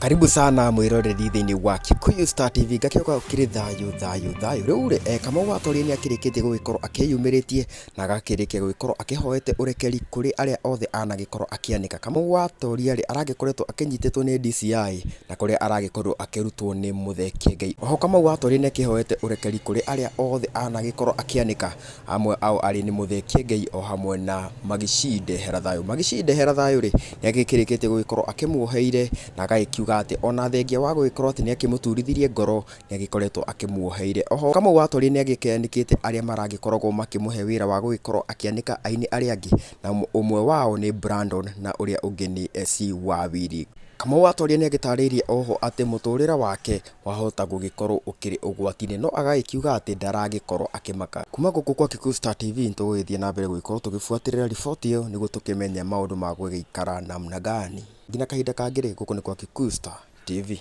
Karibu sana mwiroreri thĩinĩ wa Kikuyu Star TV. Ngakĩoka ũkĩrĩ thayũ thayũ thayũ. Rĩu rĩ, Kamau wa Toria nĩ akĩrĩkĩtie gũgĩkorwo akĩyumĩrĩtie na agakĩrĩkia gũgĩkorwo akĩhoete ũrekeri kũrĩ arĩa othe anagĩkorwo akĩanĩka. Kamau wa Toria rĩ, aragĩkoretwo akĩnyitĩtwo nĩ DCI na kũrĩa aragĩkorirwo akĩrutwo nĩ Mũthee Kĩengei. Oho Kamau wa Toria nĩ akĩhoete ũrekeri kũrĩ arĩa othe anagĩkorwo akĩanĩka. Amwe ao arĩ nĩ Mũthee Kĩengei o hamwe na Magicinde Hera Thayũ. Magicinde Hera Thayũ rĩ, nĩ agĩkĩrĩkĩtie gũgĩkorwo akĩmuoheire na agagĩkiuga atĩ ona thengia wa gũgĩkorwo atĩ nĩ akĩmũturithirie ngoro, nĩ agĩkoretwo akĩmuoheire. Oho Kamau wa Toria nĩ agĩkĩanĩkĩte arĩa maragĩkoragwo makĩmũhe wĩra wa gũgĩkorwo akĩanĩka aini arĩa angĩ, na ũmwe wao nĩ Brandon na ũrĩa ũngĩ nĩ SC Wawiri. Kamau wa Toria nĩ agĩtarĩirie oho atĩ mũtũrĩre wake wahota gũgĩkorwo ũkĩrĩ ũgwati-inĩ no agagĩkiuga atĩ ndaragĩkorwo akĩmaka. Kuma gũkũ kwa Kikuyu Star TV nĩtũgũgĩthiĩ na mbere gũgĩkorwo tũgĩbuatĩrĩra riboti ĩyo nĩguo tũkĩmenye maũndũ magũgĩikara namna gani. Nginya kahinda kangĩ rĩ, gũkũ nĩ kwa Kikuyu Star TV.